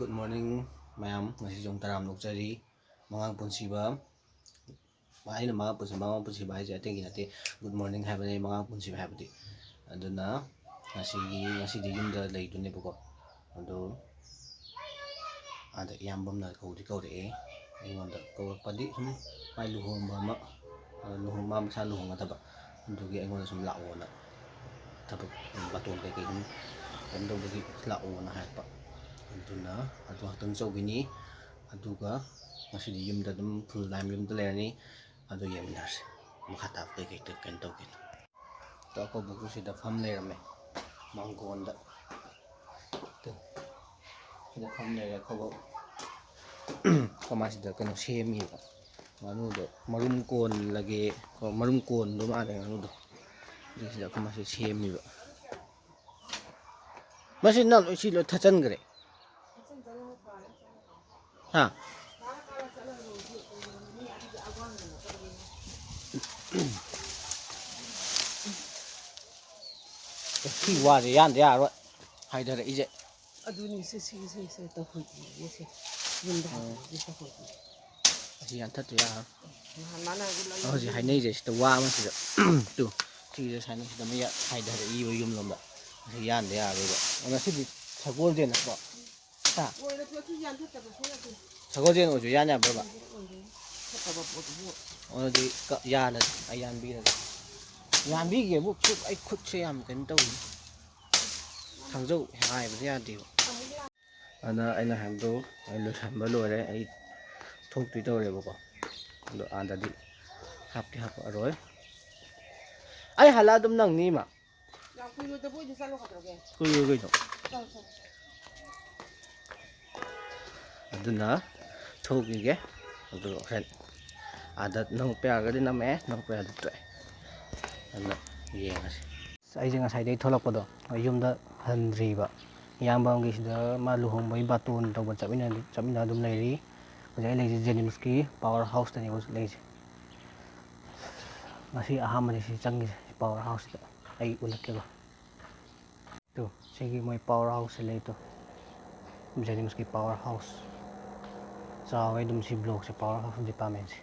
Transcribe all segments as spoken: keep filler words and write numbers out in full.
Good morning ꯃꯌꯥꯝ, ꯉꯁꯤꯁꯨ ꯑꯃꯨꯛ ꯇꯔꯥꯝꯅ ꯑꯣꯛꯆꯔꯤ꯫ ꯃꯉꯥꯡ ꯄꯨꯟꯁꯤꯕ, ꯑꯩꯅ ꯃꯉꯥꯡ ꯄꯨꯟꯁꯤꯕ, ꯃꯉꯥꯡ ꯄꯨꯟꯁꯤꯕ ꯍꯥꯏꯁꯦ ꯑꯇꯩꯒꯤ ꯅꯠꯇꯦ, good morning ꯍꯥꯏꯕꯅꯦ ꯃꯉꯥꯡ ꯄꯨꯟꯁꯤꯕ ꯍꯥꯏꯕꯗꯤ꯫ ꯑꯗꯨꯅ ꯉꯁꯤꯒꯤ, ꯉꯁꯤꯗꯤ ꯌꯨꯝꯗ ꯂꯩꯗꯣꯏꯅꯦꯕꯀꯣ꯫ ꯑꯗꯣ ꯑꯥꯗ ꯏꯌꯥꯝꯕꯝꯅ ꯀꯧꯗꯤ ꯀꯧꯔꯛꯑꯦ ꯑꯩꯉꯣꯟꯗ꯫ ꯀꯧꯔꯛꯄꯗꯤ ꯁꯨꯝ ꯃꯥꯏ ꯂꯨꯍꯣꯡꯕ ꯑꯃ, ꯂꯨꯍꯣꯡ-, ꯃꯥ ꯃꯁꯥ ꯂꯨꯍꯣꯡꯒꯗꯕ, ꯑꯗꯨꯒꯤ ꯑꯩꯉꯣꯟꯗ ꯁꯨꯝ ꯂꯥꯛꯑꯣꯅ, ꯊꯕꯛ ꯕꯥꯇꯣꯟ ꯀꯩꯀꯩ ꯁꯨꯝ ꯀꯩꯅꯣ ꯇꯧꯕꯒꯤ ꯂꯥꯛꯑꯣꯅ ꯍꯥꯏꯔꯛꯄ꯫ ꯑꯗꯨꯅ ꯑꯗꯨ ꯉꯥꯛꯇꯪ ꯆꯧꯈꯤꯅꯤ꯫ ꯑꯗꯨꯒ ꯉꯁꯤꯗꯤ ꯌꯨꯝꯗ ꯑꯗꯨꯝ full time ꯌꯨꯝꯗ ꯂꯩꯔꯅꯤ꯫ ꯑꯗꯨ ꯌꯦꯡꯃꯤꯟꯅꯔꯁꯤ ꯃꯈꯥ ꯇꯥꯕ ꯀꯩꯀꯩ ꯀꯩꯅꯣ ꯇꯧꯒꯦꯅ꯫ ꯑꯗꯣ ꯑꯩꯈꯣꯏ ꯕꯣꯛꯁꯨ ꯁꯤꯗ ꯐꯝ ꯂꯩꯔꯝꯃꯦ, ꯃꯥꯡꯒꯣꯟꯗ꯫ ꯇꯨ, ꯁꯤꯗ ꯐꯝ ꯂꯩꯔꯦ ꯑꯩꯈꯣꯏ ꯕꯣꯛ꯫ ꯑꯩꯈꯣꯏ ꯃꯥ ꯁꯤꯗ ꯀꯩꯅꯣ ꯁꯦꯝꯃꯤꯕ, ꯉꯥꯅꯨꯗꯣ ꯃꯔꯨꯝ ꯀꯣꯜꯂꯒꯦ, ꯃꯔꯨꯝ ꯀꯣꯟꯗꯣ ꯃꯥꯜꯂꯦ ꯉꯥꯅꯨꯗꯣ꯫ ꯑꯗꯨ ꯁꯤꯗ ꯑꯩꯈꯣꯏ ꯃꯥꯁꯤ ꯁꯦꯝꯃꯤꯕ꯫ ꯃꯁꯤ ꯅꯪ ꯂꯣꯏ, ꯁꯤ ꯂꯣꯏ ꯊꯠꯆꯟꯈ꯭ꯔꯦ꯫ ꯍꯥ? ꯑꯦ, ꯁꯤ ꯋꯥꯁꯦ ꯌꯥꯟꯗ ꯌꯥꯔꯔꯣꯏ꯫ ꯍꯥꯏꯊꯔꯛꯏꯁꯦ꯫ ꯑꯗꯨꯅꯤ, ꯁꯤ, ꯁꯤ, ꯁꯤ, ꯁꯤ ꯇꯧꯍꯣꯏꯗꯦ, ꯁꯤ ꯌꯨꯝꯗ ꯎꯝ꯫ ꯍꯥꯏꯊꯔꯛꯏꯁꯦ ꯇꯧꯍꯣꯏꯗꯦ꯫ ꯑꯁꯤ ꯌꯥꯟꯊꯠꯇ ꯌꯥꯔꯔꯣꯏ꯫ ꯅꯍꯥꯟ ꯃꯥꯅ ꯑꯗꯨ ꯂꯩ-, ꯍꯧꯖꯤꯛ ꯍꯥꯏꯅꯩꯁꯦ ꯁꯤꯗ ꯋꯥ ꯑꯃ ꯁꯤꯗ, ꯇꯨ, ꯁꯤꯁꯦ ꯁꯨꯃꯥꯏꯅ ꯁꯤꯗ ꯑꯃ ꯌꯥ-, ꯍꯥꯏꯊꯔꯛꯏꯕ ꯌꯨꯝꯂꯣꯝꯗ꯫ ꯑꯁꯤ ꯌꯥꯟꯗ ꯌꯥꯔꯔꯣꯏꯕ꯫ ꯉꯁꯤꯗꯤ ꯁꯒꯣꯜꯁꯦ ꯅꯠꯇ꯭ꯔꯣ? ꯍꯥ? ꯂꯣꯏꯔꯁꯨ ꯑꯗꯨ ꯌꯥꯟꯊꯠꯇꯕꯁꯨ ꯌꯥꯗꯦ꯫ ꯁꯒꯣꯜꯁꯦꯟ ꯑꯣꯏꯔꯁꯨ ꯌꯥꯟ ꯌꯥꯕ꯭ꯔꯕ? ꯑꯣꯏꯔꯦ꯫ ꯐꯠꯇꯕ ꯄꯣꯠꯇꯨꯕꯨ꯫ ꯑꯗꯨꯗꯤ ꯀ-, ꯌꯥꯜꯂꯁꯤ, ꯑꯩ ꯌꯥꯟꯕꯤꯔꯒꯦ꯫ ꯌꯥꯟꯕꯤꯒꯦꯕꯨ, ꯈꯨꯠ, ꯑꯩ ꯈꯨꯠꯁꯦ ꯌꯥꯝ ꯀꯩꯅꯣ ꯇꯧꯋꯤ꯫ ꯊꯥꯡꯖꯧ ꯍꯥꯏꯕꯗꯤ ꯌꯥꯗꯦꯕ꯫ ꯑꯗꯨꯅ ꯑꯩꯅ ꯍꯥꯏꯕꯗꯣ ꯑꯩ ꯂꯣꯏꯁꯟꯕ ꯂꯣꯏꯔꯦ, ꯑꯩ ꯊꯣꯛꯇꯣꯏ ꯇꯧꯔꯦꯕꯀꯣ꯫ ꯑꯗꯣ ꯑꯥꯗꯗꯤ ꯍꯥꯞꯇꯤ ꯍꯥꯞꯄꯛꯑꯔꯣꯏ꯫ ꯑꯩ ꯍꯜꯂꯛꯑ ꯑꯗꯨꯝ ꯅꯪꯅꯤ ꯏꯃꯥ꯫ ꯌꯥꯝ ꯀꯨꯏꯔꯣꯏꯗꯕ ꯑꯣꯏꯗꯤ ꯆꯠꯂꯣ ꯀꯩꯗꯧꯔꯒꯦ? ꯀꯨꯏꯔꯣꯏ ꯀꯩꯅꯣ꯫ ꯆꯠꯂꯣ, ꯆꯠꯂꯣ꯫ ꯑꯗꯨꯅ ꯊꯣꯛꯈꯤꯒꯦ꯫ ꯑꯗꯨꯒ ꯍꯣꯔꯦꯟ ꯑꯥꯗ ꯅꯝꯃꯛꯄ ꯌꯥꯔꯒꯗꯤ ꯅꯝꯃꯛꯑꯦ, ꯅꯝꯃꯛꯄ ꯌꯥꯔꯗꯤ ꯇꯣꯛꯑꯦ꯫ ꯑꯗꯨꯅ ꯌꯦꯡꯉꯁꯤ꯫ ꯑꯩꯁꯦ ꯉꯁꯥꯏꯗꯒꯤ ꯊꯣꯛꯂꯛꯄꯗꯣ ꯌꯨꯝꯗ ꯍꯟꯗ꯭ꯔꯤꯕ꯫ ꯏꯌꯥꯝꯕ ꯑꯃꯒꯤ ꯁꯤꯗ ꯃꯥ ꯂꯨꯍꯣꯡꯕꯒꯤ ꯕꯥꯇꯣꯟ ꯇꯧꯕ ꯆꯠꯃꯤꯟꯅ-, ꯆꯠꯃꯤꯟꯅ ꯑꯗꯨꯝ ꯂꯩꯔꯤ꯫ ꯍꯧꯖꯤꯛ ꯑꯩ ꯂꯩꯔꯤꯁꯦ ꯖꯦꯅꯤꯝꯁꯀꯤ power houseꯇꯅꯦꯕ ꯍꯧꯖꯤꯛ ꯂꯩꯔꯤꯁꯦ꯫ ꯉꯁꯤ ꯑꯍꯥꯟꯕꯅꯤ ꯁꯤ ꯆꯪꯉꯤꯁꯦ, ꯁꯤ power houseꯁꯤꯗ꯫ ꯑꯩ ꯎꯠꯂꯛꯀꯦꯕ꯫ ꯇꯨ, ꯁꯤꯒꯤ ꯃꯣꯏ power houseꯁꯦ ꯂꯩ ꯇꯨ꯫ ꯖꯦꯅꯤꯝꯁꯀꯤ power house. ꯆꯥꯎꯋꯦ ꯑꯗꯨꯝ ꯁꯤ ꯕ꯭ꯂꯣꯛꯁꯦ, ꯄꯥꯋꯔ ꯍꯥꯎꯁ ꯗꯤꯄꯥꯔꯠꯃꯦꯟꯁꯦ꯫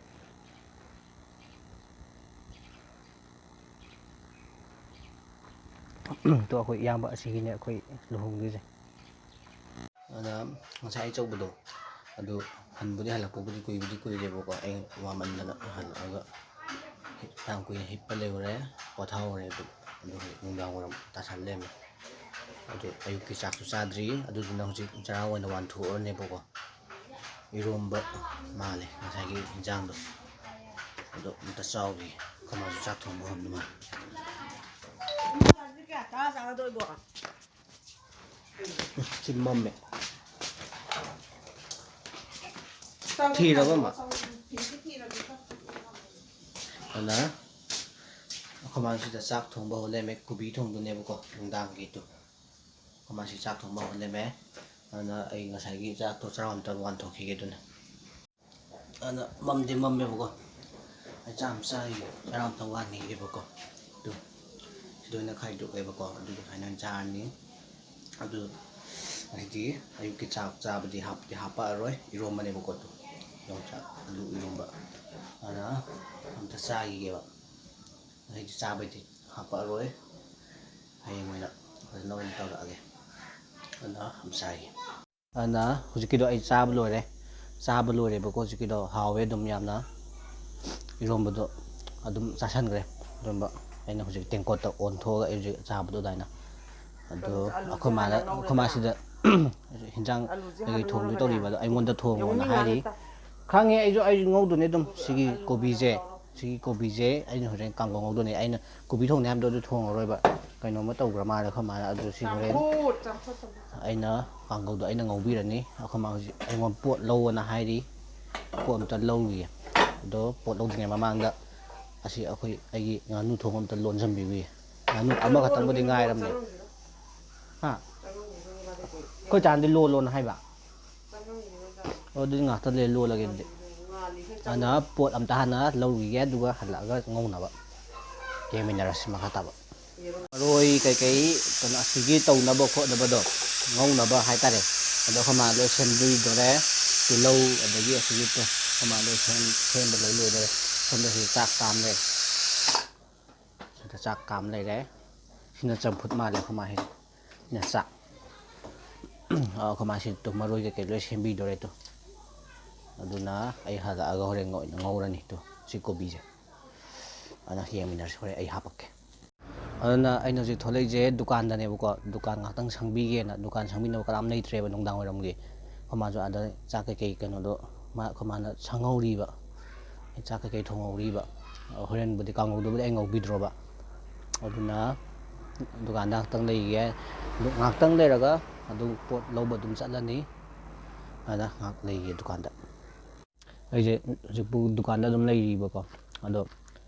ꯑꯗꯣ ꯑꯩꯈꯣꯏ ꯏꯌꯥꯝꯕ ꯑꯁꯤꯒꯤꯅꯦ ꯑꯩꯈꯣꯏ ꯂꯨꯍꯣꯡꯗꯣꯏꯁꯦ꯫ ꯑꯗ ꯉꯁꯥꯏ ꯑꯆꯧꯕꯗꯣ ꯑꯗꯨ ꯍꯟꯕꯨꯗꯤ ꯍꯜꯂꯛꯄꯕꯨꯗꯤ ꯀꯨꯏꯕꯨꯗꯤ ꯀꯨꯏꯔꯦꯕꯀꯣ, ꯑꯩ ꯋꯥꯃꯟꯗꯅ ꯍꯜꯂꯛꯑꯒ ꯌꯥꯝ ꯀꯨꯏꯅ ꯍꯤꯞꯄ ꯂꯩꯔꯨꯔꯦ, ꯄꯣꯊꯥꯍꯧꯔꯦ꯫ ꯑꯗꯨ ꯑꯗꯨ ꯍꯧꯖꯤꯛ ꯅꯨꯡꯗꯥꯡ ꯋꯥꯏꯔꯝ ꯇꯥꯁꯜ ꯂꯩꯔꯝꯃꯦ꯫ ꯑꯗꯨ ꯑꯌꯨꯛꯀꯤ ꯆꯥꯛꯁꯨ ꯆꯥꯗ꯭ꯔꯤ, ꯑꯗꯨꯗꯨꯅ ꯍꯧꯖꯤꯛ ꯆꯔꯥ ꯑꯣꯏꯅ ꯋꯥꯟꯊꯣꯛꯑꯅꯦꯕꯀꯣ꯫ ꯏꯔꯣꯝꯕ ꯃꯥꯜꯂꯦ ꯉꯁꯥꯏꯒꯤ ꯏꯟꯖꯥꯡꯗꯣ꯫ ꯑꯗꯣ ꯑꯝꯇ ꯆꯥꯎꯈꯤꯒꯦ꯫ ꯑꯩꯈꯣꯏ ꯃꯥꯁꯨ ꯆꯥꯛ ꯊꯣꯡꯕ ꯍꯧꯔꯝꯗꯧ ꯃꯥꯜꯂꯦ꯫ ꯁꯤ ꯃꯝꯃꯦ꯫ ꯊꯤꯔꯕ ꯃꯥ? ꯑꯗꯨꯅ ꯑꯩꯈꯣꯏ ꯃꯥꯁꯤꯗ ꯆꯥꯛ ꯊꯣꯡꯕ ꯍꯧꯔ ꯂꯩꯔꯝꯃꯦ꯫ ꯀꯣꯕꯤ ꯊꯣꯡꯗꯣꯏꯅꯦꯕꯀꯣ ꯅꯨꯡꯗꯥꯡꯒꯤꯗꯣ꯫ ꯑꯩꯈꯣꯏ ꯃꯥꯁꯤ ꯆꯥꯛ ꯊꯣꯡꯕ ꯍꯧꯔ ꯂꯩꯔꯝꯃꯦ꯫ ꯑꯗꯨꯅ ꯑꯩ ꯉꯁꯥꯏꯒꯤ ꯆꯥꯛꯇꯣ ꯆꯔꯥ ꯑꯝꯇ ꯋꯥꯟꯊꯣꯛꯈꯤꯒꯦ꯫ ꯑꯗꯨꯅ ꯑꯗꯨꯅ ꯃꯝꯗꯤ ꯃꯝꯃꯦꯕꯀꯣ꯫ ꯑꯩ ꯆꯥꯛ ꯑꯃ ꯆꯥꯈꯤꯒꯦ, ꯆꯔꯥ ꯑꯝꯇ ꯋꯥꯟꯈꯤꯒꯦꯕꯀꯣ꯫ ꯑꯗꯨ ꯁꯤꯗ ꯑꯣꯏꯅ ꯈꯥꯏꯗꯣꯛꯑꯦꯕꯀꯣ, ꯑꯗꯨꯒ ꯁꯨꯃꯥꯏꯅ ꯑꯣꯏꯅ ꯆꯥꯔꯅꯤ꯫ ꯑꯗꯨ ꯍꯥꯏꯗꯤ ꯑꯌꯨꯛꯀꯤ ꯆꯥꯛ ꯆꯥꯕꯗꯤ ꯍꯥꯞꯇꯤ ꯍꯥꯞꯄꯛꯑꯔꯣꯏ, ꯏꯔꯣꯝꯕꯅꯦꯕꯀꯣ꯫ ꯑꯗꯨ ꯌꯣꯡꯆꯥꯛ ꯑꯂꯨ ꯏꯔꯣꯝꯕ꯫ ꯑꯗꯨꯅ ꯑꯝꯇ ꯆꯥꯈꯤꯒꯦꯕ꯫ ꯍꯧꯖꯤꯛꯇꯤ ꯆꯥꯕꯩꯗꯤ ꯍꯥꯞꯄꯛꯑꯔꯣꯏ, ꯍꯌꯦꯡ ꯑꯣꯏꯅ ꯐꯖꯅ ꯑꯣꯏꯅ ꯇꯧꯔꯛꯑꯒꯦ꯫ ꯑꯗꯨꯅ ꯑꯝ ꯆꯥꯏꯒꯦ꯫ ꯑꯗꯨꯅ ꯍꯧꯖꯤꯛꯀꯤꯗꯣ ꯑꯩ ꯆꯥꯕ ꯂꯣꯏꯔꯦ꯫ ꯆꯥꯕ ꯂꯣꯏꯔꯦꯕꯀꯣ꯫ ꯍꯧꯖꯤꯛꯀꯤꯗꯣ ꯍꯥꯎꯋꯦ ꯑꯗꯨꯝ ꯌꯥꯝꯅ꯫ ꯏꯔꯣꯝꯕꯗꯣ ꯑꯗꯨꯝ ꯆꯥꯁꯟꯈ꯭ꯔꯦ꯫ ꯏꯔꯣꯝꯕ ꯑꯩꯅ ꯍꯧꯖꯤꯛ ꯇꯦꯡꯀꯣꯠꯇ ꯑꯣꯟꯊꯣꯛꯑꯒ ꯑꯩ ꯍꯧꯖꯤꯛ ꯆꯥꯕꯗꯣ ꯑꯗꯨꯃꯥꯏꯅ꯫ ꯑꯗꯣ ꯑꯩꯈꯣꯏ ꯃꯥꯅ, ꯑꯩꯈꯣꯏ ꯃꯥꯁꯤꯗ ꯍꯤꯟꯖꯥꯡ ꯀꯩꯀꯩ ꯊꯣꯡꯗꯣꯏ ꯇꯧꯔꯤꯕ ꯑꯗꯣ ꯑꯩꯉꯣꯟꯗ ꯊꯣꯡꯉꯣꯅ ꯍꯥꯏꯔꯤ꯫ ꯈꯪꯉꯦ, ꯑꯩꯁꯨ, ꯑꯩꯁꯨ ꯉꯧꯗꯣꯏꯅꯦ ꯑꯗꯨꯝ꯫ ꯁꯤꯒꯤ ꯀꯣꯕꯤꯁꯦ, ꯁꯤꯒꯤ ꯀꯣꯕꯤꯁꯦ ꯑꯩꯅ ꯍꯣꯔꯦꯟ ꯀꯥꯡꯉꯧ ꯉꯧꯗꯣꯏꯅꯦ꯫ ꯑꯩꯅ ꯀꯣꯕꯤ ꯊꯣꯡꯅꯤ ꯍꯥꯏꯕꯗꯣ ꯑꯗꯨ ꯊꯣꯡꯉꯔꯣꯏꯕ꯫ ꯀꯩꯅꯣꯝꯃ ꯇꯧꯈ꯭ꯔ ꯃꯥꯜꯂꯦ ꯑꯩꯈꯣꯏ ꯃꯥꯅ꯫ ꯑꯗꯨ ꯁꯤ ꯍꯣꯔꯦꯟ ꯑꯩꯅ ꯀꯥꯡꯉꯧꯗꯣ ꯑꯩꯅ ꯉꯧꯕꯤꯔꯅꯤ꯫ ꯑꯩꯈꯣꯏ ꯃꯥ ꯍꯧꯖꯤꯛ ꯑꯩꯉꯣꯟꯗ ꯄꯣꯠ ꯂꯧꯑꯣꯅ ꯍꯥꯏꯔꯤ꯫ ꯄꯣꯠ ꯑꯝꯇ ꯂꯧꯈꯤꯒꯦ꯫ ꯑꯗꯣ ꯄꯣꯠ ꯂꯧꯗ꯭ꯔꯤꯉꯩ ꯃꯃꯥꯡꯗ ꯑꯁꯤ ꯑꯩꯈꯣꯏ, ꯑꯩꯒꯤ ꯉꯥꯅꯨ ꯊꯣꯡ ꯑꯝꯇ ꯂꯣꯟꯁꯤꯟꯕꯤꯈꯤꯒꯦ꯫ ꯉꯥꯅꯨ ꯑꯃꯈꯛꯇꯪꯕꯨꯗꯤ ꯉꯥꯏꯔꯕꯅꯦ꯫ ꯍꯥ? ꯑꯩꯈꯣꯏ ꯆꯥꯟꯗꯤ ꯂꯣꯜꯂꯣꯅ ꯍꯥꯏꯕ꯫ ꯑꯣ, ꯑꯗꯨꯗꯤ ꯉꯥꯛꯇꯪ ꯂꯩꯔ ꯂꯣꯜꯂꯒꯦ ꯑꯗꯨꯗꯤ꯫ ꯑꯗꯨꯅ ꯄꯣꯠ ꯑꯝꯇ ꯍꯥꯟꯅ ꯂꯧꯔꯨꯈꯤꯒꯦ, ꯑꯗꯨꯒ ꯍꯜꯂꯛꯑꯒ ꯉꯧꯅꯕ ꯌꯦꯡꯃꯤꯟꯅꯔꯁꯤ ꯃꯈꯥ ꯇꯥꯕ꯫ ꯃꯔꯣꯏ ꯀꯩꯀꯩ ꯀꯩꯅꯣ ꯑꯁꯤꯒꯤ ꯇꯧꯅꯕ ꯈꯣꯠꯅꯕꯗꯣ, ꯉꯧꯅꯕ ꯍꯥꯏꯇꯥꯔꯦ꯫ ꯑꯗꯣ ꯑꯩꯈꯣꯏ ꯃꯥ ꯂꯣꯏ ꯁꯦꯝꯕꯤꯗꯣꯔꯦ꯫ ꯇꯤꯜꯍꯧ ꯑꯗꯒꯤ ꯑꯁꯤꯒꯤ ꯇꯣ ꯑꯩꯈꯣꯏ ꯃꯥ ꯂꯣꯏ ꯁꯦꯝ-, ꯁꯦꯝꯕ ꯂꯣꯏ ꯂꯣꯏꯗꯣꯔꯦ꯫ ꯁꯣꯝꯗ ꯁꯤꯗ ꯆꯥꯛ ꯀꯥꯝ ꯂꯩꯔꯦ꯫ ꯁꯤꯗ ꯆꯥꯛ ꯀꯥꯝ ꯂꯩꯔꯦ꯫ ꯁꯤꯅ ꯆꯝꯐꯨꯠ ꯃꯥꯜꯂꯦ ꯑꯩꯈꯣꯏ ꯃꯥ ꯁꯤꯅ꯫ ꯁꯤꯅ ꯆꯥꯛ꯫ ꯑꯩꯈꯣꯏ ꯃꯥ ꯁꯤ ꯇꯨ ꯃꯔꯣꯏ ꯀꯩꯀꯩ ꯂꯣꯏ ꯁꯦꯝꯕꯤꯗꯣꯔꯦ ꯇꯨ꯫ ꯑꯗꯨꯅ ꯑꯩ ꯍꯜꯂꯛꯑꯒ ꯍꯣꯔꯦꯟ ꯑꯣꯏꯅ ꯉꯧꯔꯅꯤ ꯇꯨ꯫ ꯁꯤ ꯀꯣꯕꯤꯁꯦ꯫ ꯑꯗꯨꯅ ꯌꯦꯡꯃꯤꯟꯅꯔꯁꯤ ꯍꯣꯔꯦꯟ ꯑꯩ ꯍꯥꯄꯛꯀꯦ꯫ ꯑꯗꯨꯅ ꯑꯩꯅ ꯍꯧꯖꯤꯛ ꯊꯣꯛꯂꯛꯏꯁꯦ ꯗꯨꯀꯥꯟꯗꯅꯦꯕꯀꯣ꯫ ꯗꯨꯀꯥꯟ ꯉꯥꯛꯇꯪ ꯁꯪꯕꯤꯒꯦꯅ꯫ ꯗꯨꯀꯥꯟ ꯁꯪꯕꯤꯅꯕ ꯀꯅꯥꯝ ꯂꯩꯇ꯭ꯔꯦꯕ ꯅꯨꯡꯗꯥꯡ ꯋꯥꯏꯔꯝꯒꯤ꯫ ꯑꯩꯈꯣꯏ ꯃꯥꯁꯨ ꯑꯥꯗ ꯆꯥꯛ ꯀꯩꯀꯩ ꯀꯩꯅꯣꯗꯣ ꯃꯥ, ꯑꯩꯈꯣꯏ ꯃꯥꯅ ꯁꯪꯍꯧꯔꯤꯕ꯫ ꯆꯥꯛ ꯀꯩꯀꯩ ꯊꯣꯡꯍꯧꯔꯤꯕ꯫ ꯍꯣꯔꯦꯟꯕꯨꯗꯤ ꯀꯥꯡꯉꯧꯗꯨꯕꯨꯗꯤ ꯑꯩ ꯉꯧꯕꯤꯗ꯭ꯔꯣꯕ꯫ ꯑꯗꯨꯅ ꯗꯨꯀꯥꯟꯗ ꯉꯥꯛꯇꯪ ꯂꯩꯒꯦ꯫ ꯉꯥꯛꯇꯪ ꯂꯩꯔꯒ ꯑꯗꯨꯝ ꯄꯣꯠ ꯂꯧꯕ ꯑꯗꯨꯝ ꯆꯠꯂꯅꯤ꯫ ꯑꯗ ꯉꯥꯏꯍꯥꯛ ꯂꯩꯒꯦ ꯗꯨꯀꯥꯟꯗ꯫ ꯑꯩꯁꯦ ꯍꯧꯖꯤꯛꯄꯨ ꯗꯨꯀꯥꯟꯗ ꯑꯗꯨꯝ ꯂꯩꯔꯤꯕꯀꯣ꯫ ꯑꯗꯣ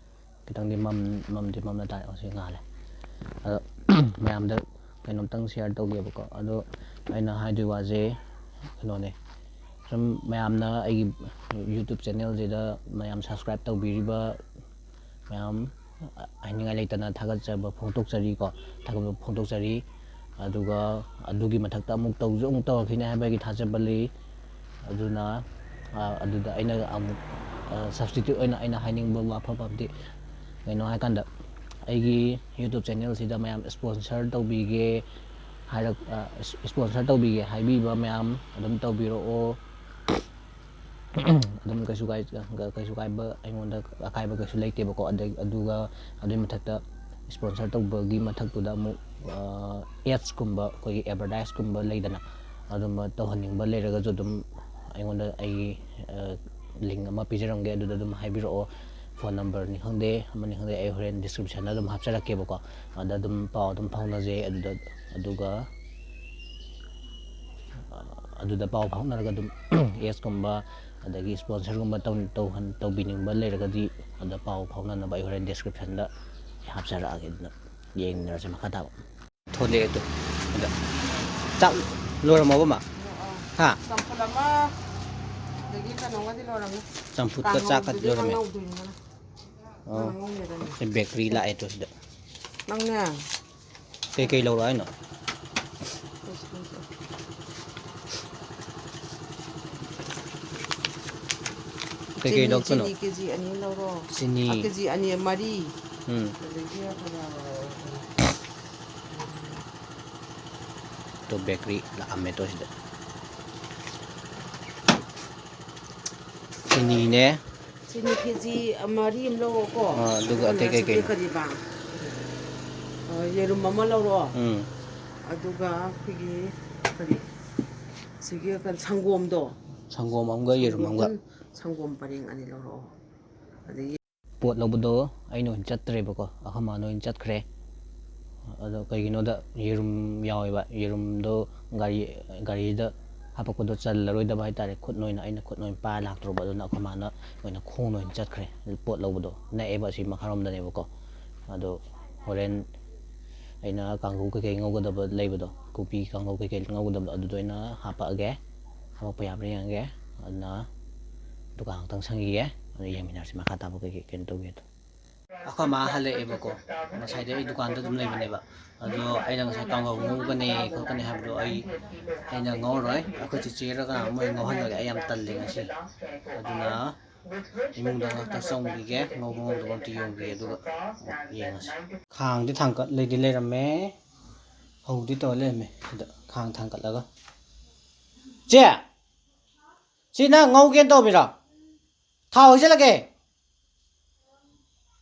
ꯈꯤꯇꯪꯗꯤ ꯃꯝ-, ꯃꯝꯗꯤ ꯃꯝꯅ ꯇꯥꯔꯦ ꯉꯁꯤ ꯉꯥꯜꯂꯦ꯫ ꯑꯗꯣ ꯃꯌꯥꯝꯗ ꯀꯩꯅꯣꯝꯇꯪ share ꯇꯧꯒꯦꯕꯀꯣ꯫ ꯑꯗꯣ ꯑꯩꯅ ꯍꯥꯏꯗꯣꯏ ꯋꯥꯁꯦ ꯀꯩꯅꯣꯅꯦ, ꯁꯨꯝ ꯃꯌꯥꯝꯅ ꯑꯩꯒꯤ YouTube channelꯁꯤꯗ ꯃꯌꯥꯝ subscribe ꯇꯧꯕꯤꯔꯤꯕ ꯃꯌꯥꯝ, ꯍꯥꯏꯅꯤꯡꯉꯥꯏ ꯂꯩꯇꯅ ꯊꯥꯒꯠꯆꯕ ꯐꯣꯡꯗꯣꯛꯆꯔꯤꯀꯣ, ꯊꯥꯒꯠꯄ ꯐꯣꯡꯗꯣꯛꯆꯔꯤ꯫ ꯑꯗꯨꯒ ꯑꯗꯨꯒꯤ ꯃꯊꯛꯇ ꯑꯃꯨꯛ ꯇꯧꯁꯨ ꯑꯃꯨꯛ ꯇꯧꯔꯛꯈꯤꯅꯤ ꯍꯥꯏꯕꯒꯤ ꯊꯥꯖꯕ ꯂꯩ꯫ ꯑꯗꯨꯅ, ꯑ, ꯑꯗꯨꯗ ꯑꯩꯅ ꯑꯃꯨꯛ, ꯑ, substitute ꯑꯣꯏꯅ ꯑꯩꯅ ꯍꯥꯏꯅꯤꯡꯕ ꯋꯥꯐꯝ ꯑꯃꯗꯤ ꯀꯩꯅꯣ ꯍꯥꯏꯀꯥꯟꯗ, ꯑꯩꯒꯤ YouTube channelꯁꯤꯗ ꯃꯌꯥꯝ sponsor ꯇꯧꯕꯤꯒꯦ ꯍꯥꯏꯔꯛ-, ꯑ, sponsor ꯇꯧꯕꯤꯒꯦ ꯍꯥꯏꯕꯤꯕ ꯃꯌꯥꯝ ꯑꯗꯨꯝ ꯇꯧꯕꯤꯔꯛꯑꯣ꯫ ꯑꯗꯨꯝ ꯀꯩꯁꯨ ꯀꯥꯏ-, ꯀꯩꯁꯨ ꯀꯥꯏꯕ, ꯑꯩꯉꯣꯟꯗ ꯑꯀꯥꯏꯕ ꯀꯩꯁꯨ ꯂꯩꯇꯦꯕꯀꯣ꯫ ꯑꯗꯩ, ꯑꯗꯨꯒ ꯑꯗꯨꯒꯤ ꯃꯊꯛꯇ sponsor ꯇꯧꯕꯒꯤ ꯃꯊꯛꯇꯨꯗ ꯑꯃꯨꯛ, ꯑ, adsꯀꯨꯝꯕ, ꯑꯩꯈꯣꯏꯒꯤ advertiseꯀꯨꯝꯕ ꯂꯩꯗꯅ, ꯑꯗꯨꯝꯕ ꯇꯧꯍꯟꯅꯤꯡꯕ ꯂꯩꯔꯒꯁꯨ ꯑꯗꯨꯝ ꯑꯩꯉꯣꯟꯗ ꯑꯩꯒꯤ, ꯑ, link ꯑꯃ ꯄꯤꯖꯔꯝꯒꯦ, ꯑꯗꯨꯗ ꯑꯗꯨꯝ ꯍꯥꯏꯕꯤꯔꯛꯑꯣ꯫ Phone numberꯅꯤ ꯈꯪꯗꯦ, ꯑꯃꯅꯤ ꯈꯪꯗꯦ, ꯑꯩ ꯍꯣꯔꯦꯟ descriptionꯗ ꯑꯗꯨꯝ ꯍꯥꯞꯆꯔꯛꯀꯦꯕꯀꯣ꯫ ꯑꯗ ꯑꯗꯨꯝ ꯄꯥꯎ ꯑꯗꯨꯝ ꯐꯥꯎꯅꯖꯩ꯫ ꯑꯗꯨꯗ, ꯑꯗꯨꯒ ꯑꯗꯨꯗ ꯄꯥꯎ ꯐꯥꯎꯅꯔꯒ ꯑꯗꯨꯝ adsꯀꯨꯝꯕ ꯑꯗꯒꯤ sponsorꯒꯨꯝꯕ ꯇꯧ-, ꯇꯧꯍꯟ-, ꯇꯧꯕꯤꯅꯤꯡꯕ ꯂꯩꯔꯒꯗꯤ ꯑꯗ ꯄꯥꯎ ꯐꯥꯎꯅꯅꯕ ꯑꯩ ꯍꯣꯔꯦꯟ descriptionꯗ ꯍꯥꯞꯆꯔꯛꯑꯒꯦ, ꯑꯗꯨꯅ ꯌꯦꯡꯃꯤꯟꯅꯔꯁꯦ ꯃꯈꯥ ꯇꯥꯕ꯫ ꯊꯣꯛꯂꯛꯑꯦ ꯑꯗꯨ꯫ ꯑꯗ ꯆꯥꯛ ꯂꯣꯏꯔꯝꯃꯕ, ꯃꯥ? ꯍꯥ? ꯆꯝꯐꯨꯠ ꯑꯃ, ꯑꯗꯒꯤ ꯀꯩꯅꯣꯒꯗꯤ ꯂꯣꯏꯔꯝꯃꯦ꯫ ꯆꯝꯐꯨꯠꯀ ꯆꯥꯛꯀꯗꯤ ꯀꯥꯡꯉꯧꯗꯨꯗꯤ ꯂꯣꯏꯔꯝꯃꯦ? ꯅꯪ ꯂꯧꯗꯣꯏꯅꯤꯗꯅ꯫ ꯑꯣ꯫ ꯅꯪ ꯉꯧꯅꯤꯗꯅ꯫ ꯁꯤ bakery ꯂꯥꯛꯑꯦ ꯇꯨ ꯁꯤꯗ꯫ ꯅꯪꯅꯦ? ꯀꯩꯀꯩ ꯂꯧꯔꯣ ꯍꯥꯏꯅꯣ? ꯀꯩꯀꯩ ꯆꯤꯅꯤ, ꯂꯧꯔꯛꯇꯣꯏꯅꯣ? ꯆꯤꯅꯤ ꯀꯦ ꯖꯤ ꯑꯅꯤ ꯂꯧꯔꯣ꯫ ꯆꯤꯅꯤ꯫ ꯑ, ꯀꯦ ꯖꯤ ꯑꯅꯤ, ꯃꯔꯤ꯫ ꯎꯝ꯫ ꯑꯗꯒꯤ ꯀꯅꯥ-, ꯇꯣ ꯕꯦꯀꯔꯤ ꯂꯥꯛꯑꯝꯃꯦ ꯇꯣ ꯁꯤꯗ꯫ ꯆꯤꯅꯤꯅꯦ꯫ ꯆꯤꯅꯤ ꯀꯦ ꯖꯤ ꯃꯔꯤ ꯑꯃ ꯂꯧꯔꯣꯀꯣ꯫ ꯑ, ꯑꯗꯨꯒ ꯑꯇꯩ ꯀꯩ ꯀꯩꯅꯣ? ꯀꯔꯤꯕ? ꯑ, ꯌꯦꯔꯨꯝ ꯑꯃ ꯂꯧꯔꯣ꯫ ꯎꯝ꯫ ꯑꯗꯨꯒ ꯑꯩꯈꯣꯏꯒꯤ ꯀꯔꯤ? ꯁꯤꯒꯤ ꯀꯩꯅꯣ, ꯁꯪꯒꯣꯝꯗꯣ꯫ ꯁꯪꯒꯣꯝ ꯑꯃꯒ ꯌꯦꯔꯨꯝ ꯑꯃꯒ꯫ ꯁꯪꯒꯣꯝ, ꯁꯪꯒꯣꯝ ꯄꯔꯦꯡ ꯑꯅꯤ ꯂꯧꯔꯛꯑꯣ꯫ ꯑꯗꯒꯤ ꯄꯣꯠ ꯂꯧꯕꯗꯣ ꯑꯩꯅ ꯑꯣꯏꯅ ꯆꯠꯇ꯭ꯔꯦꯕꯀꯣ, ꯑꯩꯈꯣꯏ ꯃꯥꯅ ꯑꯣꯏꯅ ꯆꯠꯈ꯭ꯔꯦ꯫ ꯑꯗꯣ ꯀꯩꯒꯤꯅꯣꯗ ꯌꯦꯔꯨꯝ ꯌꯥꯎꯋꯦꯕ, ꯌꯦꯔꯨꯝꯗꯣ ꯒꯥꯔꯤ, ꯒꯥꯔꯤꯗ ꯍꯥꯄꯛꯄꯗꯣ ꯆꯜꯂꯔꯣꯏꯗꯕ ꯍꯥꯏꯇꯥꯔꯦ, ꯈꯨꯠꯅ ꯑꯣꯏꯅ, ꯑꯩꯅ ꯈꯨꯠꯅ ꯑꯣꯏꯅ ꯄꯥꯏꯔ ꯂꯥꯛꯇ꯭ꯔꯕ, ꯑꯗꯨꯅ ꯑꯩꯈꯣꯏ ꯃꯥꯅ ꯑꯣꯏꯅ ꯈꯣꯡꯅ ꯑꯣꯏꯅ ꯆꯠꯈ꯭ꯔꯦ ꯄꯣꯠ ꯂꯧꯕꯗꯣ꯫ ꯅꯛꯑꯦꯕ ꯑꯁꯤ ꯃꯈꯥꯔꯣꯝꯗꯅꯦꯕꯀꯣ꯫ ꯑꯗꯣ ꯍꯣꯔꯦꯟ ꯑꯩꯅ ꯀꯥꯡꯍꯧ ꯀꯩꯀꯩ ꯉꯧꯒꯗꯕ ꯂꯩꯕꯗꯣ, ꯀꯣꯕꯤ ꯀꯥꯡꯍꯧ ꯀꯩꯀꯩ ꯉꯧꯒꯗꯕꯗꯣ, ꯑꯗꯨꯗꯣ ꯑꯩꯅ ꯍꯥꯄꯛꯑꯒꯦ, ꯍꯥꯄꯛꯄ ꯌꯥꯕ꯭ꯔꯥ ꯌꯦꯡꯉꯒꯦ꯫ ꯑꯗꯨꯅ ꯗꯨꯀꯥꯟ ꯉꯥꯛꯇꯪ ꯁꯪꯈꯤꯒꯦ, ꯑꯗꯨ ꯌꯦꯡꯃꯤꯟꯅꯔꯁꯤ ꯃꯈꯥ ꯇꯥꯕ ꯀꯩꯀꯩ ꯀꯩꯅꯣ ꯇꯧꯒꯦꯗꯣ꯫ ꯑꯩꯈꯣꯏ ꯃꯥ ꯍꯜꯂꯛꯑꯦꯕꯀꯣ, ꯉꯁꯥꯏꯗꯩ ꯑꯩ ꯗꯨꯀꯥꯟꯗ ꯑꯗꯨꯝ ꯂꯩꯕꯅꯦꯕ꯫ ꯑꯗꯣ ꯑꯩꯅ ꯉꯁꯥꯏ ꯀꯥꯡꯍꯧ ꯉꯧꯒꯅꯤ ꯈꯣꯠꯀꯅꯤ ꯍꯥꯏꯕꯗꯣ ꯑꯩ, ꯑꯩꯅ ꯉꯧꯔꯔꯣꯏ, ꯑꯩꯈꯣꯏ ꯆꯤꯆꯦꯔ ꯀꯅꯥ ꯃꯣꯏ ꯉꯧꯍꯜꯂꯒꯦ, ꯑꯩ ꯌꯥꯝ ꯇꯜꯂꯦ ꯉꯁꯤ꯫ ꯑꯗꯨꯅ ꯏꯃꯨꯡꯗ ꯉꯥꯛꯇ ꯆꯪꯈꯤꯒꯦ, ꯉꯧꯕ ꯉꯧꯗꯕ ꯑꯝꯇ ꯌꯦꯡꯈꯤꯒꯦ, ꯑꯗꯨꯒ ꯑꯃꯨꯛ ꯌꯦꯡꯉꯁꯤ꯫ ꯈꯥꯡꯗꯤ ꯊꯥꯡꯀꯠ ꯂꯩꯗꯤ ꯂꯩꯔꯝꯃꯦ, ꯍꯧꯗꯤ ꯇꯧꯔ ꯂꯩꯔꯝꯃꯦ꯫ ꯁꯤꯗ ꯈꯥꯡ ꯊꯥꯡꯀꯠꯂꯒ, ꯆꯦ, ꯁꯤ ꯅꯪ ꯉꯧꯒꯦꯅ ꯇꯧꯕꯤꯔꯣ? ꯊꯥꯎ ꯍꯩꯖꯤꯜꯂꯒꯦ꯫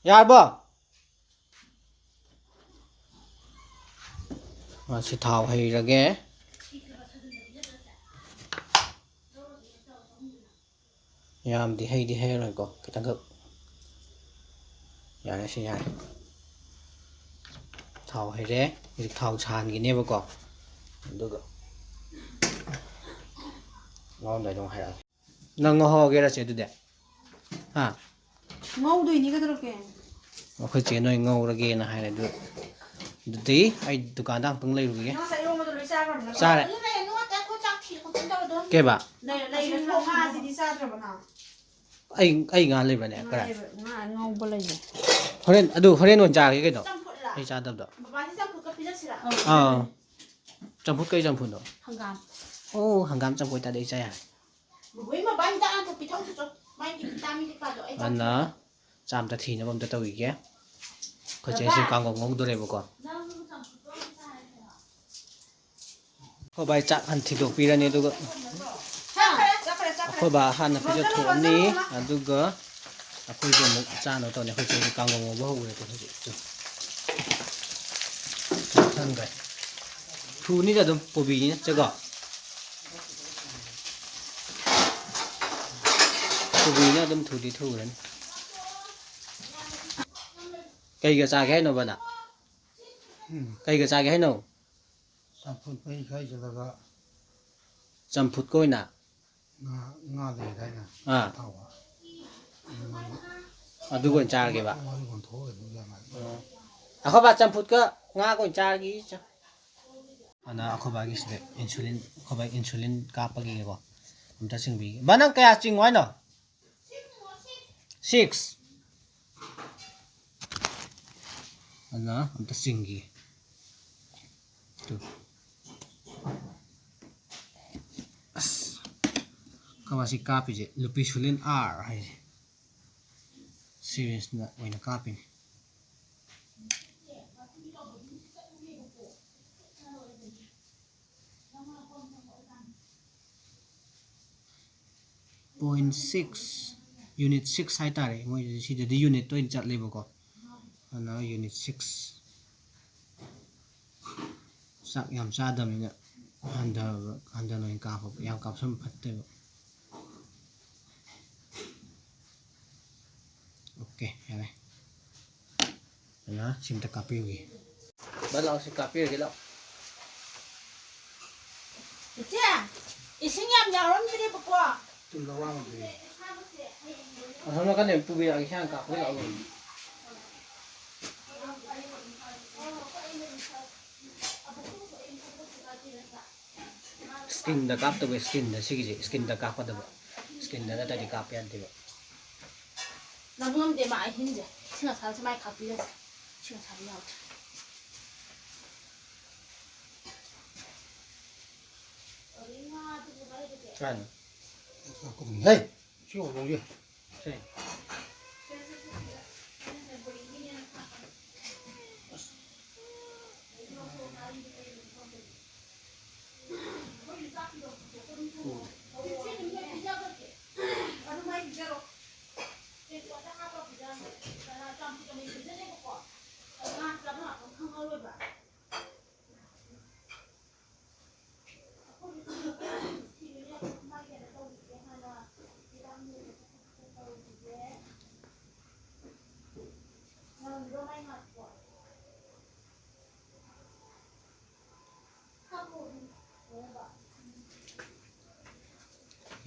ꯌꯥꯔꯕꯣ? ꯑ, ꯁꯤ ꯊꯥꯎ ꯍꯩꯔꯒꯦ꯫ ꯌꯥꯝꯗꯤ ꯍꯩꯗꯤ ꯍꯩꯔꯔꯣꯏꯀꯣ, ꯈꯤꯇꯪꯈꯛ꯫ ꯌꯥꯔꯦ, ꯁꯤ ꯌꯥꯔꯦ꯫ ꯊꯥꯎ ꯍꯩꯔꯦ꯫ ꯍꯧꯖꯤꯛ ꯊꯥꯎ ꯁꯥꯍꯟꯈꯤꯅꯦꯕꯀꯣ꯫ ꯑꯗꯨꯒ ꯉꯧꯔꯝꯗꯥꯏꯗ ꯑꯃꯨꯛ ꯍꯥꯏꯔꯛꯑꯒꯦ꯫ ꯅꯪ ꯉꯧꯍꯧꯔꯒꯦꯔ ꯆꯦ ꯑꯗꯨꯗꯤ? ꯍꯥ? ꯉꯧꯗꯣꯏꯅꯤ ꯀꯩꯗꯧꯔꯒꯦ? ꯑꯩꯈꯣꯏ ꯆꯦ ꯅꯣꯏ ꯉꯧꯔꯒꯦꯅ ꯍꯥꯏꯔꯦ ꯑꯗꯨ꯫ ꯑꯗꯨꯗꯤ ꯑꯩ ꯗꯨꯀꯥꯟꯗ ꯑꯃꯨꯛꯇꯪ ꯂꯩꯔꯨꯈꯤꯒꯦ꯫ ꯅꯪ ꯉꯁꯥꯏ ꯏꯔꯣꯟꯕꯗꯣ ꯂꯣꯏ ꯆꯥꯈ꯭ꯔꯕ ꯅꯠꯇ꯭ꯔꯣ? ꯆꯥꯔꯦ꯫ ꯑꯗꯨ ꯂꯩꯔꯅꯨ, ꯉꯥꯛꯇꯪ ꯑꯩꯈꯣꯏ ꯆꯥꯛ ꯊꯤꯔ ꯈꯣꯠꯇꯅ ꯇꯧꯔꯗꯣ꯫ ꯀꯩꯕ? ꯂꯩꯔ-, ꯂꯩꯔꯅꯨ, ꯉꯥꯁꯤꯗꯤ ꯆꯥꯗ꯭ꯔꯕ ꯅꯪ? ꯑꯩ, ꯑꯩ ꯉꯥ ꯂꯩꯕ꯭ꯔꯅꯦ? ꯉꯥ ꯀꯗꯥꯏ? ꯂꯩꯕ, ꯉꯥ ꯑꯉꯧꯕ ꯂꯩꯌꯦ꯫ ꯍꯣꯔꯦꯟ, ꯑꯗꯨ ꯍꯣꯔꯦꯟ ꯑꯣꯏꯅ ꯆꯥꯔꯒꯦ ꯀꯩꯅꯣ? ꯆꯝꯐꯨꯠꯂ? ꯑꯩ ꯆꯥꯗꯕꯗꯣ꯫ ꯕꯕꯥꯁꯤ ꯆꯝꯐꯨꯠꯀ ꯄꯤꯖꯁꯤꯔ? ꯑꯥ꯫ ꯆꯝꯐꯨꯠ ꯀꯩ ꯆꯝꯐꯨꯠꯅꯣ? ꯍꯪꯒꯥꯝ꯫ ꯑꯣ, ꯍꯪꯒꯥꯝ ꯆꯝꯐꯨꯠ ꯑꯣꯏꯇꯥꯔꯗꯤ ꯑꯩ ꯆꯥ ꯌꯥꯔꯦ꯫ ꯕꯕꯣꯏ ꯃꯕꯥ ꯍꯤꯗꯥꯛ ꯍꯥꯟꯅ ꯄꯤꯊꯛꯎꯆꯣ꯫ ꯃꯥꯒꯤ ꯚꯤꯇꯥꯃꯤꯟ ꯀꯩꯀꯥꯗꯣ ꯑꯩ ꯑꯗꯨꯅ ꯆꯥꯝꯇ ꯊꯤꯅꯕ ꯑꯝꯇ ꯇꯧꯈꯤꯒꯦ꯫ ꯑꯩꯈꯣꯏ ꯆꯦꯁꯤ ꯀꯥꯡꯒꯧ ꯉꯧꯗꯣꯔꯦꯕꯀꯣ꯫ ꯑꯩꯈꯣꯏ ꯕꯥꯏ ꯆꯥꯛ ꯍꯥꯟꯅ ꯊꯤꯗꯣꯛꯄꯤꯔꯅꯤ, ꯑꯗꯨꯒ ꯑꯩꯈꯣꯏ ꯕꯥ ꯍꯥꯟꯅ ꯄꯤꯖꯊꯣꯛꯑꯅꯤ, ꯑꯗꯨꯒ ꯑꯩꯈꯣꯏꯁꯨ ꯑꯃꯨꯛ ꯆꯥꯅꯕ ꯇꯧꯅꯤ꯫ ꯑꯩꯈꯣꯏ ꯆꯦꯁꯤ ꯀꯥꯡꯒꯧ ꯉꯧꯕ ꯍꯧꯈ꯭ꯔꯦ ꯍꯧꯖꯤꯛꯇꯤ꯫ ꯊꯨꯅꯤꯗ ꯑꯗꯨꯝ ꯀꯣꯕꯤꯅꯤꯅ ꯆꯦꯀꯣ꯫ ꯀꯣꯕꯤꯅ ꯑꯗꯨꯝ ꯊꯨꯗꯤ ꯊꯨꯔꯅꯤ꯫ ꯀꯩꯒ ꯆꯥꯒꯦ ꯍꯥꯏꯅꯣꯕ ꯅꯪ? ꯎꯝ꯫ ꯀꯩꯒ ꯆꯥꯒꯦ ꯍꯥꯏꯅꯣ? ꯆꯝꯐꯨꯠ ꯃꯍꯤ ꯈꯔ ꯍꯩꯖꯤꯜꯂꯒ꯫ ꯆꯝꯐꯨꯠꯀ ꯑꯣꯏꯅ? ꯉꯥ, ꯉꯥ ꯂꯩꯗꯥꯏꯅꯦ? ꯑꯥ꯫ ꯑꯇꯥꯎꯕ꯫ ꯑꯗꯨꯒ ꯑꯣꯏꯅ ꯆꯥꯔꯒꯦꯕ? ꯃꯔꯨ ꯑꯣꯟꯊꯣꯛꯑꯒ ꯑꯗꯨꯝ ꯌꯥꯝꯃꯦ꯫ ꯑꯣ꯫ ꯑꯩꯈꯣꯏ ꯕꯥ ꯆꯝꯐꯨꯠꯀ ꯉꯥꯒ ꯑꯣꯏꯅ ꯆꯥꯔꯒꯦ꯫ ꯑꯗꯨꯅ ꯑꯩꯈꯣꯏ ꯕꯥꯒꯤ ꯁꯤꯗ insulin, ꯑꯩꯈꯣꯏ ꯕꯥꯒꯤ insulin ꯀꯥꯞꯄꯒꯤꯀꯣ꯫ ꯑꯝꯇ ꯆꯤꯡꯕꯤꯒꯦ꯫ ꯕꯥ, ꯅꯪ ꯀꯌꯥ ꯆꯤꯡꯉꯣ ꯍꯥꯏꯅꯣ? Six꯫ ꯑꯗꯨꯅ ꯑꯝꯇ ꯆꯤꯡꯈꯤꯒꯦ꯫ ꯇꯨ꯫ ꯑꯁ꯫ ꯀꯕꯥꯁꯤ ꯀꯥꯞꯄꯤꯁꯦ Lupisulin R ꯍꯥꯏꯁꯦ꯫ Syringeꯅ ꯑꯣꯏꯅ ꯀꯥꯞꯄꯤꯅꯤ꯫ Point six, unit six ꯍꯥꯏꯇꯥꯔꯦ꯫ ꯃꯣꯏ ꯁꯤꯗꯗꯤ unitꯇ ꯑꯣꯏꯅ ꯆꯠꯂꯦꯕꯀꯣ꯫ ꯑꯗꯨꯅ unit six꯫ ꯆꯥꯛ ꯌꯥꯝ ꯆꯥꯗꯕꯅꯤꯅ ꯍꯟꯊꯕ, ꯍꯟꯊꯅ ꯑꯣꯏꯅ ꯀꯥꯞꯄꯕ꯫ ꯌꯥꯝ ꯀꯥꯞꯁꯟꯕ ꯐꯠꯇꯦꯕ꯫ OK, ꯌꯥꯔꯦ꯫ ꯑꯗꯨꯅ ꯁꯤ ꯑꯝꯇ ꯀꯥꯞꯄꯤꯔꯨꯒꯦ꯫ ꯕꯥ, ꯂꯥꯛꯑꯣ, ꯁꯤ ꯀꯥꯞꯄꯤꯔꯒꯦ, ꯂꯥꯛꯑꯣ꯫ ꯏꯆꯦ, ꯏꯁꯤꯡ ꯌꯥꯝ ꯌꯥꯎꯔꯝꯗ꯭ꯔꯦꯕꯀꯣ꯫ ꯇꯨꯝꯕ ꯋꯥꯡꯗ꯭ꯔꯦ꯫ ꯑꯁꯣꯝ ꯅꯥꯀꯟꯗ ꯄꯨꯕꯤꯔꯛꯑꯒꯦ, ꯏꯁꯤꯡ ꯀꯥꯞꯄꯒꯤ ꯂꯥꯛꯑꯣ꯫ Skinꯗ ꯀꯥꯞꯇꯧꯕ, skinꯗ, ꯁꯤꯒꯤꯁꯦ skinꯗ ꯀꯥꯞꯀꯗꯕ, skinꯗ ꯅꯠꯇ꯭ꯔꯗꯤ ꯀꯥꯞꯄ ꯌꯥꯗꯦꯕ꯫ ꯅꯪ ꯉꯝꯗꯦ ꯃꯥ ꯑꯍꯤꯡꯁꯦ ꯏꯁꯤꯡ ꯑꯁꯥꯕꯁꯦ ꯃꯥꯏ ꯀꯥꯞꯄꯤꯔꯁꯦ꯫ ꯏꯁꯤꯡ ꯑꯁꯥꯕ ꯌꯥꯎꯗ꯭ꯔꯦ꯫ ꯀꯥꯏꯅꯣ? ꯀꯥꯞꯀꯗꯕꯅꯤ꯫ ꯍꯦ! ꯁꯤ ꯍꯧꯗꯣꯡꯁꯦ꯫ ꯁꯦ꯫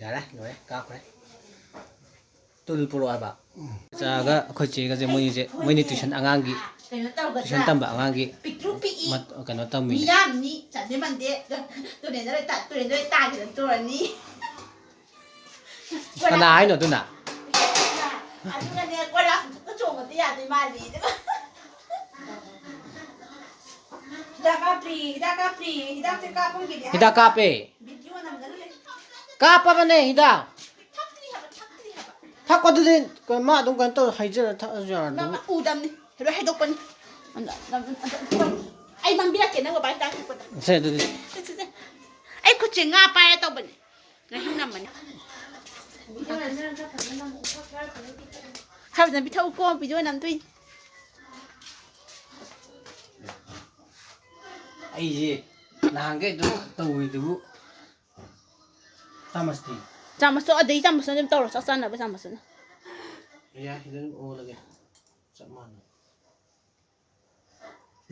ꯌꯥꯔꯦ, ꯂꯣꯏꯔꯦ, ꯀꯥꯞꯈ꯭ꯔꯦ꯫ ꯇꯨꯜ ꯄꯨꯔꯛꯑꯣ ꯍꯥꯏꯕ꯫ ꯆꯥꯒ ꯑꯩꯈꯣꯏ ꯆꯦꯒꯁꯦ, ꯃꯣꯏꯅꯤꯁꯦ, ꯃꯣꯏꯅꯤ ꯇ꯭ꯌꯨꯁꯟ ꯑꯉꯥꯡꯒꯤ, ꯀꯩꯅꯣ ꯇꯧꯒꯗ꯭ꯔꯥ? ꯇ꯭ꯌꯨꯁꯟ ꯇꯝꯕ ꯑꯉꯥꯡꯒꯤ ꯄꯤꯛꯇ꯭ꯔꯨ ꯄꯤꯛꯏ꯫ ꯃꯠ-, ꯀꯩꯅꯣ ꯇꯝꯃꯤꯅꯦ꯫ ꯃꯤꯌꯥꯝꯅꯤ, ꯆꯥꯟꯗꯦ ꯃꯟꯗꯦ꯫ ꯇꯨꯔꯦꯟꯗ ꯂꯣꯏ ꯇꯥ-, ꯇꯨꯔꯦꯟꯗ ꯂꯣꯏ ꯇꯥꯈꯤꯗꯅ ꯇꯣꯔꯅꯤ꯫ ꯀꯅꯥ ꯍꯥꯏꯅꯣ ꯑꯗꯨꯅ? ꯑꯗꯨꯒꯅꯦ, ꯀꯣꯏꯂꯥꯁ ꯃꯊꯛꯇ ꯆꯣꯡꯕꯗꯤ ꯌꯥꯗꯣꯏ ꯃꯥꯜꯂꯤ꯫ ꯍꯤꯗꯥꯛ ꯀꯥꯞꯇ꯭ꯔꯤ, ꯍꯤꯗꯥꯛ ꯀꯥꯞꯇ꯭ꯔꯤ, ꯍꯤꯗꯥꯛꯁꯦ ꯀꯥꯞꯄꯝꯈꯤꯗꯦ ꯍꯥꯏꯕ꯫ ꯍꯤꯗꯥꯛ ꯀꯥꯞꯄꯦ꯫ ꯚꯤꯗꯤꯑꯣ ꯅꯝꯗꯅ ꯂꯩ꯫ ꯀꯥꯞꯄꯕꯅꯦ ꯍꯤꯗꯥꯛ꯫ ꯊꯛꯇ꯭ꯔꯤ ꯍꯥꯏꯕ, ꯊꯛꯇ꯭ꯔꯤ ꯍꯥꯏꯕ꯫ ꯊꯛꯄꯗꯨꯗꯤ ꯀ-, ꯃꯥ ꯑꯗꯨꯝ ꯀꯩꯅꯣ ꯇꯧꯔ ꯍꯩꯖꯔ ꯊꯛꯑꯁꯨ ꯌꯥꯔꯗꯨꯕꯨ꯫ ꯃꯥ ꯎꯗꯝꯅꯤ꯫ ꯂꯣꯏ ꯍꯩꯗꯣꯛꯄꯅꯤ꯫ ꯑꯗ, ꯑꯗ, ꯑꯗ, ꯑꯗ, ꯑꯩ ꯅꯝꯕꯤꯔꯛꯀꯦ ꯅꯪ ꯕꯕꯥ ꯍꯤꯗꯥꯛ ꯊꯛꯄꯗ꯫ ꯁꯦ ꯑꯗꯨꯗꯤ꯫ ꯁꯦ, ꯁꯦ, ꯁꯦ꯫ ꯑꯩ ꯈꯨꯠꯁꯦ ꯉꯥ ꯄꯥꯏꯔ ꯇꯧꯕꯅꯦ꯫ ꯉꯥꯍꯤꯡ ꯅꯝꯕꯅꯤ꯫ ꯈꯔ ꯐꯖꯅ ꯄꯤꯊꯛꯎꯀꯣ, ꯚꯤꯗꯤꯑꯣ ꯅꯝꯗꯣꯏꯅꯤ꯫ ꯑꯩꯁꯦ ꯅꯍꯥꯟꯈꯩ ꯑꯗꯨꯝ ꯇꯧꯔꯤꯗꯨꯕꯨ꯫ ꯆꯥꯃꯁꯇꯤ? ꯆꯥꯃꯁꯇꯣ ꯑꯗꯩ ꯆꯥꯃꯁꯇꯣ ꯑꯗꯨꯝ ꯇꯧꯔꯣ, ꯆꯥꯛ ꯆꯥꯅꯕ ꯆꯥꯃꯁꯇꯨꯅ꯫ ꯌꯥꯏ, ꯁꯤꯗ ꯑꯗꯨꯝ ꯑꯣꯜꯂꯒꯦ꯫ ꯆꯞ ꯃꯥꯟꯅꯩ꯫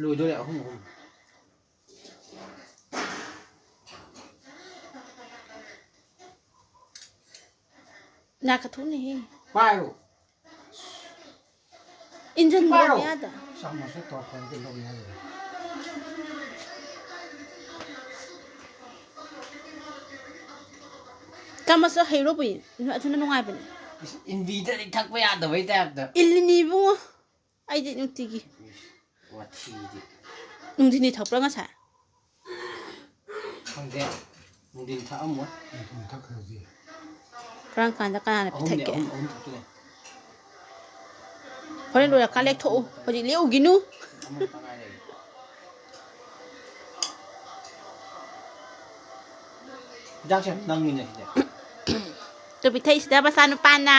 ꯂꯣꯏꯗꯣꯔꯦ, ꯑꯍꯨꯝ, ꯑꯍꯨꯝ꯫ ꯅꯥ ꯀꯊꯨꯝꯅꯦꯍꯦ꯫ ꯄꯥꯏꯔꯣ꯫ ꯏꯟꯖꯟꯕ ꯄꯥꯏꯔꯣ꯫ ꯌꯥꯗ꯫ ꯆꯥꯃꯁꯁꯦ ꯇꯧꯔꯛꯄ ꯍꯥꯏꯗꯤ ꯂꯧ ꯌꯥꯗꯕ꯫ ꯆꯥꯃꯁꯁꯨ ꯍꯩꯔꯣ ꯄꯨꯏ꯫ ꯑꯗꯨꯅ ꯅꯨꯡꯉꯥꯏꯕꯅꯦ꯫ ꯏꯁ, ꯏꯟꯕꯤꯗ꯭ꯔꯗꯤ ꯊꯛꯄ ꯌꯥꯗꯕꯩ ꯇꯥꯏꯞꯇ꯫ ꯏꯜꯂꯤꯅꯤ ꯏꯕꯨꯡꯉꯣ꯫ ꯑꯩꯗꯤ ꯅꯨꯡꯇꯤꯒꯤ꯫ ꯋꯥꯊꯤꯗꯤ꯫ ꯅꯨꯡꯊꯤꯟꯗꯤ ꯊꯛꯄ꯭ꯔꯥ ꯉꯁꯥꯏ? ꯈꯪꯗꯦ꯫ ꯅꯨꯡꯊꯤꯟ ꯊꯛꯑꯝꯃꯣꯏ꯫ ꯅꯨꯡꯊꯤꯟ ꯊꯛꯈ꯭ꯔꯗꯤ꯫ ꯀꯔꯝ ꯀꯥꯟꯗ ꯀꯅꯥꯅ ꯑꯍꯨꯝꯅꯦ, ꯄꯤꯊꯛꯀꯦ? ꯑꯍꯨꯝ, ꯑꯍꯨꯝ ꯊꯛꯇꯣꯏꯅꯦ꯫ ꯍꯣꯔꯦꯟ ꯂꯣꯏꯔꯀꯥꯟ ꯂꯦꯛꯊꯣꯛꯎ, ꯍꯧꯖꯤꯛ ꯂꯦꯛꯎꯒꯤꯅꯨ꯫ ꯑꯃꯈꯛꯇ ꯉꯥꯏ ꯂꯩꯔꯦ꯫ ꯍꯤꯗꯥꯛꯁꯦ ꯌꯥꯝ ꯅꯪꯉꯤꯅꯦ ꯁꯤꯗꯤ꯫ ꯇꯨ ꯄꯤꯊꯛꯏꯁꯤꯗ ꯃꯆꯥꯅꯨꯄꯥꯅ꯫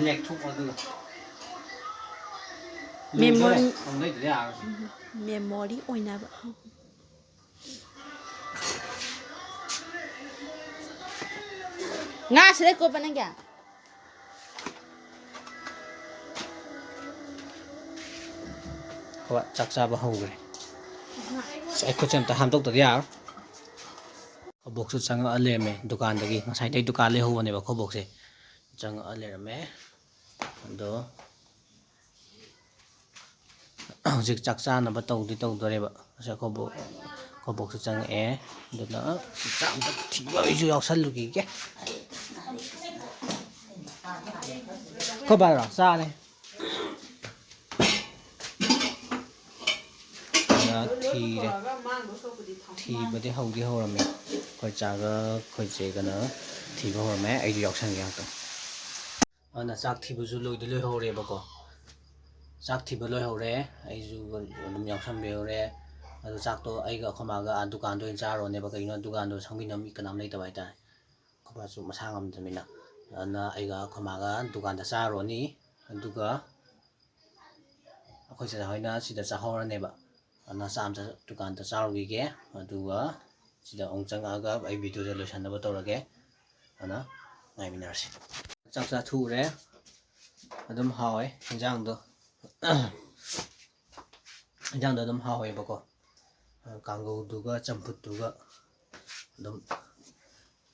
ꯂꯦꯛꯊꯣꯛꯑꯣ ꯑꯗꯨꯒ꯫ ꯃꯦꯃꯣꯔꯤ꯫ ꯂꯣꯏꯗꯣꯔꯦ꯫ ꯑꯃꯨꯛ ꯂꯩꯗ꯭ꯔꯗꯤ ꯌꯥꯔꯔꯣꯏ꯫ ꯃꯦꯃꯣꯔꯤ ꯑꯣꯏꯅꯕ꯫ ꯉꯥ ꯁꯤꯗ ꯀꯣꯠꯄ ꯅꯪꯒꯤ? ꯍꯣꯏ, ꯆꯥꯛ ꯆꯥꯕ ꯍꯧꯈ꯭ꯔꯦ꯫ ꯑꯁ, ꯑꯩ ꯈꯨꯠꯁꯦ ꯑꯝꯇ ꯍꯥꯝꯗꯣꯛꯇꯗꯤ ꯌꯥꯔꯣꯏ꯫ ꯑꯩꯈꯣꯏ ꯕꯣꯛꯁꯨ ꯆꯪꯉꯛꯑ ꯂꯩꯔꯝꯃꯦ ꯗꯨꯀꯥꯟꯗꯒꯤ꯫ ꯉꯁꯥꯏꯗꯩ ꯗꯨꯀꯥꯟ ꯂꯩꯍꯧꯕꯅꯦꯕ ꯑꯩꯈꯣꯏ ꯕꯣꯛꯁꯦ꯫ ꯆꯪꯉꯛꯑ ꯂꯩꯔꯝꯃꯦ꯫ ꯑꯗꯣ ꯍꯧꯖꯤꯛ ꯆꯥꯛ ꯆꯥꯅꯕ ꯇꯧꯗꯤ ꯇꯧꯗꯣꯔꯦꯕ꯫ ꯉꯁꯥꯏ ꯑꯩꯈꯣꯏ ꯕꯣꯛ, ꯑꯩꯈꯣꯏ ꯕꯣꯛꯁꯨ ꯆꯪꯉꯛꯑꯦ꯫ ꯑꯗꯨꯅ ꯆꯥꯛ ꯑꯝꯇ ꯊꯤꯕ ꯑꯩꯁꯨ ꯌꯥꯎꯁꯜꯂꯨꯈꯤꯒꯦ꯫ ꯑꯩꯈꯣꯏ ꯕꯥꯔꯣ? ꯆꯥꯔꯦ꯫ ꯑꯗꯨꯅ ꯊꯤꯔꯦ꯫ ꯊꯤꯕꯗꯤ ꯍꯧꯗꯤ ꯍꯧꯔꯝꯃꯦ꯫ ꯑꯩꯈꯣꯏ ꯆꯥꯒ ꯑꯩꯈꯣꯏ ꯆꯦꯒꯅ ꯊꯤꯕ ꯍꯧꯔꯝꯃꯦ꯫ ꯑꯩꯁꯨ ꯌꯥꯎꯁꯟꯒꯦ ꯉꯥꯛꯇꯪ꯫ ꯑꯗꯨꯅ ꯆꯥꯛ ꯊꯤꯕꯁꯨ ꯂꯣꯏꯗꯤ ꯂꯣꯏꯍꯧꯔꯦꯕꯀꯣ꯫ ꯆꯥꯛ ꯊꯤꯕ ꯂꯣꯏꯍꯧꯔꯦ꯫ ꯑꯩꯁꯨ ꯑꯗꯨꯝ ꯌꯥꯎꯁꯟꯕꯤꯍꯧꯔꯦ꯫ ꯑꯗꯣ ꯆꯥꯛꯇꯣ ꯑꯩꯒ ꯑꯩꯈꯣꯏ ꯃꯥꯒ ꯑꯥ ꯗꯨꯀꯥꯟꯗ ꯑꯣꯏꯅ ꯆꯥꯔꯨꯔꯅꯦꯕ꯫ ꯀꯩꯒꯤꯅꯣ, ꯗꯨꯀꯥꯟꯗꯣ ꯁꯪꯕꯤꯅꯕ ꯃꯤ ꯀꯅꯥꯝ ꯂꯩꯇꯕ ꯍꯥꯏꯇꯥꯔꯦ꯫ ꯑꯩꯈꯣꯏ ꯕꯥꯁꯨ ꯃꯁꯥ ꯉꯝꯗꯕꯅꯤꯅ꯫ ꯑꯗꯨꯅ ꯑꯩꯒ ꯑꯩꯈꯣꯏ ꯃꯥꯒ ꯗꯨꯀꯥꯟꯗ ꯆꯥꯔꯨꯔꯅꯤ꯫ ꯑꯗꯨꯒ ꯑꯩꯈꯣꯏ ꯆꯦꯆꯥ ꯍꯣꯏꯅ ꯁꯤꯗ ꯆꯥꯍꯧꯔꯅꯦꯕ꯫ ꯑꯗꯨꯅ ꯆꯥꯛ ꯑꯝꯇ ꯗꯨꯀꯥꯟꯗ ꯆꯥꯔꯨꯈꯤꯒꯦ꯫ ꯑꯗꯨꯒ ꯁꯤꯗ ꯑꯃꯨꯛ ꯆꯪꯉꯛꯑꯒ ꯑꯩ ꯚꯤꯗꯤꯑꯣꯁꯦ ꯂꯣꯏꯁꯟꯅꯕ ꯇꯧꯔꯒꯦ꯫ ꯑꯗꯨꯅ ꯉꯥꯏꯃꯤꯟꯅꯔꯁꯤ꯫ ꯆꯥꯛ ꯆꯥꯊꯣꯛꯎꯔꯦ꯫ ꯑꯗꯨꯝ ꯍꯥꯎꯋꯦ ꯏꯟꯖꯥꯡꯗꯣ꯫ ꯏꯟꯖꯥꯡꯗꯣ ꯑꯗꯨꯝ ꯍꯥꯎꯋꯦꯕꯀꯣ꯫ ꯀꯥꯡꯒꯧꯗꯨꯒ ꯆꯝꯐꯨꯠꯇꯨꯒ ꯑꯗꯨꯝ,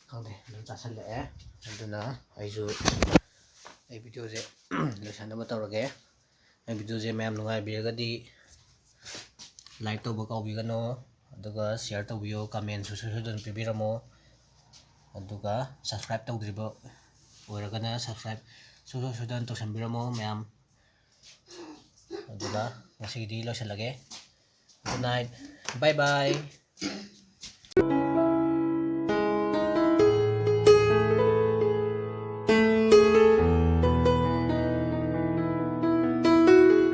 ꯈꯪꯗꯦ, ꯑꯗꯨꯝ ꯆꯥꯁꯜꯂꯛꯑꯦ꯫ ꯑꯗꯨꯅ ꯑꯩꯁꯨ ꯑꯩ ꯚꯤꯗꯤꯑꯣꯁꯦ ꯂꯣꯏꯁꯟꯅꯕ ꯇꯧꯔꯒꯦ꯫ ꯑꯩ ꯚꯤꯗꯤꯑꯣꯁꯦ ꯃꯌꯥꯝ ꯅꯨꯡꯉꯥꯏꯕꯤꯔꯒꯗꯤ like ꯇꯧꯕ ꯀꯥꯎꯕꯤꯒꯅꯨ, ꯑꯗꯨꯒ share ꯇꯧꯕꯤꯌꯨ, commentꯁꯨ ꯁꯣꯏ ꯁꯣꯏꯗꯅ ꯄꯤꯕꯤꯔꯝꯃꯨ, ꯑꯗꯨꯒ subscribe ꯇꯧꯗ꯭ꯔꯤꯕ ꯑꯣꯏꯔꯒꯅ subscribe ꯁꯨꯡꯁꯣꯏ ꯁꯣꯏꯗꯅ ꯇꯧꯁꯟꯕꯤꯔꯝꯃꯨ ꯃꯌꯥꯝ꯫ ꯑꯗꯨꯒ ꯉꯁꯤꯒꯤꯗꯤ ꯂꯣꯏꯁꯤꯜꯂꯒꯦ꯫ Good night꯫ Bye bye.